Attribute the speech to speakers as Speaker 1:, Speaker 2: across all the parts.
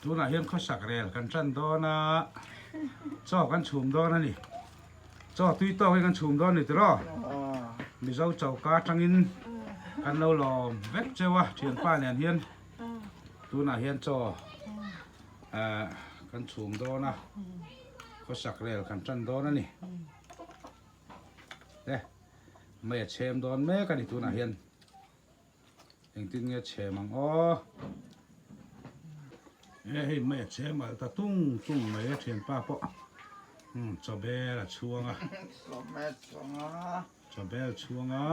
Speaker 1: Tunah hian khawsak rel kan tan dawn a, chaw kan chhum dawn a ni. Chaw tui tawk hi kan chhum dawn a ni tiraw? Mizo choka atangin kan lo lawm vek cheu a, thianpa nen hian tunah hian chaw kan chhum dawn a, khawsak rel kan tan dawn a ni. E, mei a chhem dawn mek a ni tunah hian. Engtin nge chhem ang aw? E hei mai a chhem alh ta tung tung mai a thianpa pawh umm chawbel a chhuang a.
Speaker 2: Chawbel chhuang a.
Speaker 1: Chawbel chhuang a.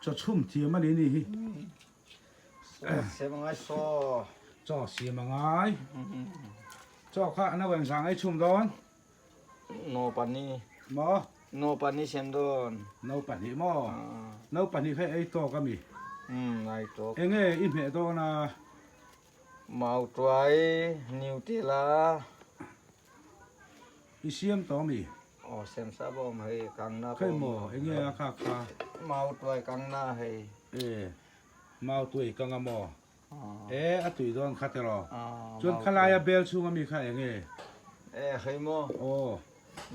Speaker 1: Chaw chhum thiam a ni ni hi.
Speaker 2: Chaw siam a ngai saw.
Speaker 1: Chaw siam a ngai. Chaw kha a no engzah ngai chhum dawn?
Speaker 2: No pahnih.
Speaker 1: Maw?
Speaker 2: No pahnih sem dawn.
Speaker 1: No pahnih maw? No pahnih kha ei tawk ami?
Speaker 2: Umm ei tawk.
Speaker 1: Enge i hmeh dawn a?
Speaker 2: Mau tuai niu tela.
Speaker 1: I siam tawh ami?
Speaker 2: Aw siam sa bawm hei kang na pawh.
Speaker 1: Khawi maw enge a kha kha?
Speaker 2: Mau tuai kang na hei.
Speaker 1: E mau tuai kang a maw? E a tui dawn kha tiraw? Chuan khalaia bel chhunga mi kha eng nge?
Speaker 2: E hei maw?
Speaker 1: Aw.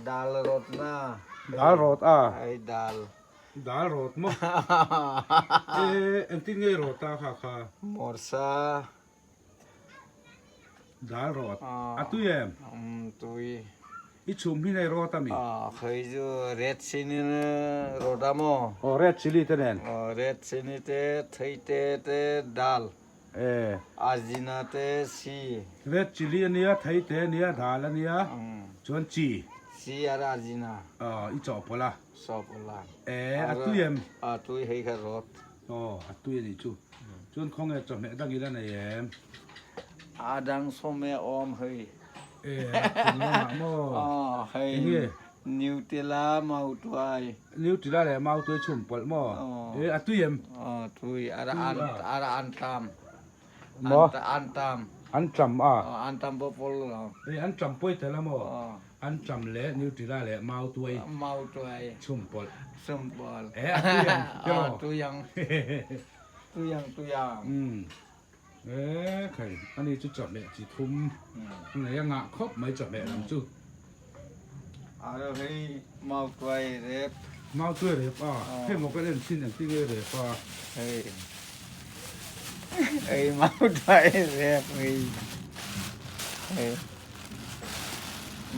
Speaker 2: Dal rawt na.
Speaker 1: Dal rawt a?
Speaker 2: Hei dal.
Speaker 1: Dal rawt maw? E engtin nge rawt a kha kha?
Speaker 2: Morsa.
Speaker 1: Dal rawt. A tui em?
Speaker 2: Um tui.
Speaker 1: I chhum hi nei rawt a mi?
Speaker 2: Aw hei chu red chilli rawt a maw?
Speaker 1: Aw red chilli te nen.
Speaker 2: Aw red chilli te theite te dal.
Speaker 1: E.
Speaker 2: Ajina te chi.
Speaker 1: Red chilli a nia, theite a nia, dal a nia, chuan chi.
Speaker 2: Chi ar ajina.
Speaker 1: Aw i chawhpawlh a.
Speaker 2: Chawhpawlh a.
Speaker 1: E a tui em?
Speaker 2: A tui hei kha rawt.
Speaker 1: Aw a tui a nih chu. Chuan khawnge chawhmeh dang ila nei em?
Speaker 2: A dang sawm e awm hei.
Speaker 1: E chung lamah maw?
Speaker 2: Aw hei
Speaker 1: Enge?
Speaker 2: Nutella mautuai.
Speaker 1: Nutella leh mautuai chhum pawlh maw?
Speaker 2: Aw.
Speaker 1: E a tui em?
Speaker 2: Aw tui a ra an tam.
Speaker 1: Maw?
Speaker 2: An tam.
Speaker 1: An tam a?
Speaker 2: Aw an tam pawh pawlh lo.
Speaker 1: E an tam pawi tel a maw?
Speaker 2: Aw.
Speaker 1: An tam leh Nutella leh mautuai.
Speaker 2: Mautuai.
Speaker 1: Chhum pawlh.
Speaker 2: Chhum pawlh.
Speaker 1: E a tui ang tiraw?
Speaker 2: Aw tui ang. Tui ang tui ang.
Speaker 1: Umm. E khai, ani chu chawhmeh chi thum a nei a ngah khawp mai chawhmeh lam chu.
Speaker 2: Aro hei mautuai rep.
Speaker 1: Mautuai rep a, hei maw kan en thin engtin nge rep a.
Speaker 2: Hei hei mautuai rep hei hei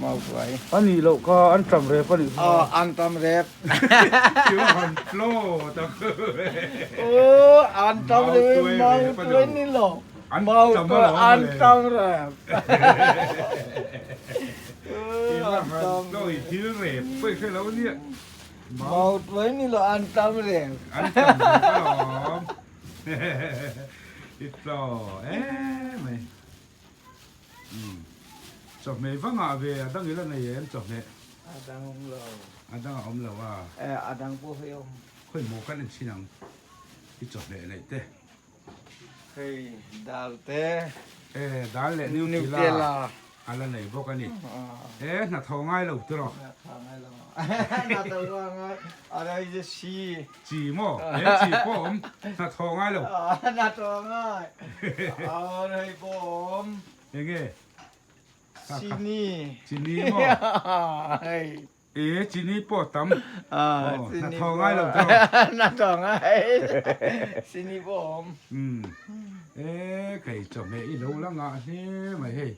Speaker 2: mautuai.
Speaker 1: A nih loh kha an tam rep a nih kha.
Speaker 2: Aw an tam rep.
Speaker 1: Chu han tlaw tak.
Speaker 2: Aw an tam rep mautuai ni lo. Mautuai an tam rep.
Speaker 1: An tam i thil rep pawh i hre lo nia.
Speaker 2: Mautuai ni lo an tam rep.
Speaker 1: An tam rep alawm. I tlaw em mai. Chawhmeh vangah ve a dang ila nei em chawhmeh?
Speaker 2: A dang awm lo.
Speaker 1: A dang a awm lo a.
Speaker 2: E a dang pawh hei awm.
Speaker 1: Khawi maw kan en chin ang i chawhmeh neih te.
Speaker 2: Hei dal te.
Speaker 1: E dal leh Nutella a la nei bawk a ni. E hnathawh ngai lo tiraw?
Speaker 2: Hnathawh ngai lo. Hnathawh ngai a rei je si.
Speaker 1: Chi maw? He chi pawh awm hnathawh ngai lo.
Speaker 2: Hnathawh ngai. A rei pawh awm.
Speaker 1: Enge?
Speaker 2: Chini.
Speaker 1: Chini maw?
Speaker 2: Hei.
Speaker 1: E chini pawh tam. Hnathawh ngai lo tawh.
Speaker 2: Hnathawh ngai. Chini pawh awm.
Speaker 1: E kei chawhmeh i lo la ngah hle mai hei.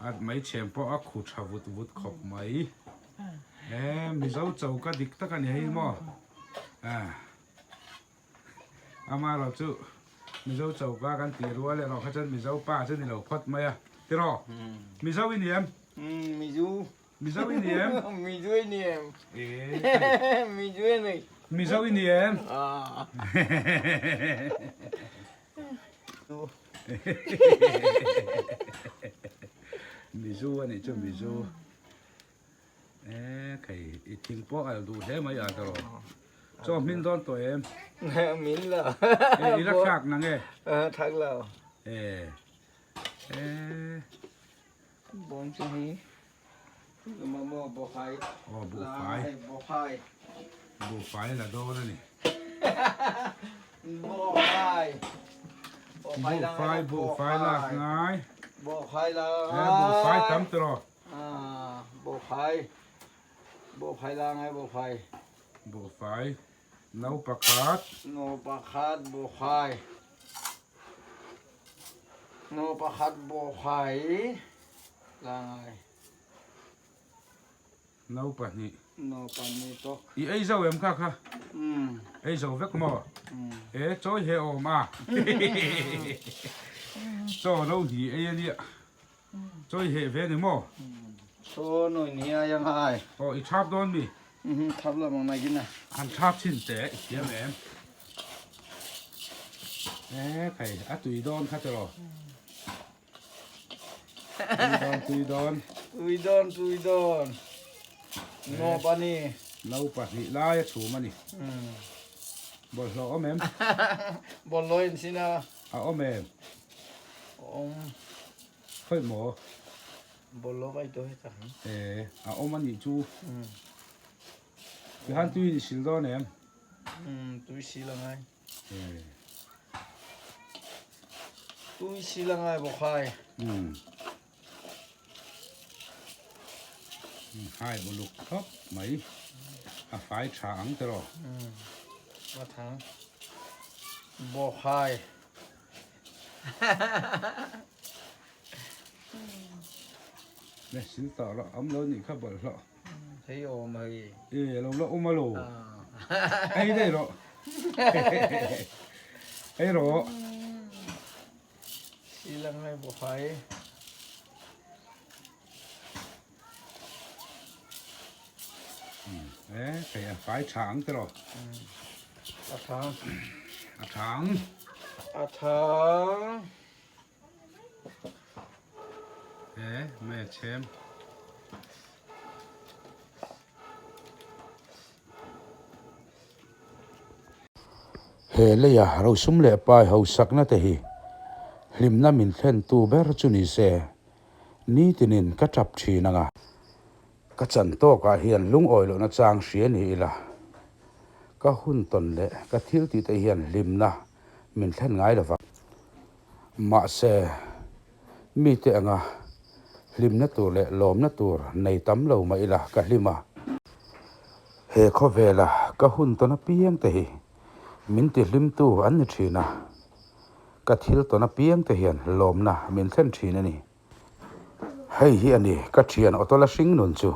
Speaker 1: A mai chhem pawh a khu tha vut vut khawp mai. E Mizo choka dik tak a ni hei maw? Amaherawh chu Mizo choka kan tih rual erawh kha chuan Mizo pa chu ni lo phawt mai a, tiraw? Mizo i ni em?
Speaker 2: Mizo.
Speaker 1: Mizo i ni em?
Speaker 2: Mizo i ni em? Mizo i ni.
Speaker 1: Mizo i ni em? Mizo a nih chu Mizo. E khai i thing pawh al duh hle mai a tawh. Chaw hmin dawn tawh em?
Speaker 2: Min lo.
Speaker 1: E i la thlak na nge?
Speaker 2: Thlak lo.
Speaker 1: E e
Speaker 2: Bawng chu hi maw buhfai.
Speaker 1: Aw buhfai.
Speaker 2: Buhfai.
Speaker 1: Buhfai la dawn a ni.
Speaker 2: Buhfai.
Speaker 1: Buhfai buhfai lak ngai.
Speaker 2: khai la
Speaker 1: ngai. Buhfai tam tiraw?
Speaker 2: Buhfai buhfai la ngai buhfai.
Speaker 1: Buhfai no pakhat.
Speaker 2: No pakhat buhfai. No pakhat buhfai la ngai.
Speaker 1: No pahnih.
Speaker 2: No pahnih tawk.
Speaker 1: I ei zo em kha kha? Ei zo vek maw? E chawi he awm a. Chaw no hi ei a nia. Chawi heh ve ni maw?
Speaker 2: Chaw no in hi ai ang ai.
Speaker 1: Aw i thap dawn mi?
Speaker 2: Thap lo mang nai kin a.
Speaker 1: Han thap chin teh i thiam em? E khai a tui dawn kha tiraw? Tui dawn, tui dawn.
Speaker 2: Tui dawn, tui dawn. No pani.
Speaker 1: No pahnih lai a chhum a ni. Bawlhhlawh awm em?
Speaker 2: Bawlhhlawh in sin a.
Speaker 1: A awm em?
Speaker 2: Awm.
Speaker 1: Khawi maw?
Speaker 2: Bawlhhlawh vai tawh heta.
Speaker 1: E, a awm a nih chu. Tihan tui in i sil dawn em?
Speaker 2: Tui sil a ngai. Tui sil a ngai bawk hai.
Speaker 1: Hai uluk khawp mai. A fai tha ang tiraw.
Speaker 2: A thang bawk hai.
Speaker 1: Le sil tawh loh awm lo nih kha bawlhhlawh.
Speaker 2: Thei awm hei.
Speaker 1: E lo la awm alo. Ei daih rawh. Ei rawh.
Speaker 2: Sil ang ngai bawk hai.
Speaker 1: E thei a fai tha ang tiraw.
Speaker 2: A thang.
Speaker 1: A thang.
Speaker 2: A thang.
Speaker 1: E mai a chhem. He leia rosum leh pai hausakna te hi hlimna min thlentu ber chu ni se, nitinin ka tap thin anga. Ka chan tawkah hian lungawi lohna chang hria ni ila, ka hun tawn leh ka thil tih te hian hlimna min thlen ngai lo vang. Mahse, mite anga hlimna tur leh lawmna tur nei tam lo mah ila ka hlim a. He khawvela ka hun tawn apiang te hi min ti hlimtu an ni thin a, ka thil tawn apiang te hian lawmna min thlen thin a ni. Hei hi a ni ka thian Awtawla hring nun chu.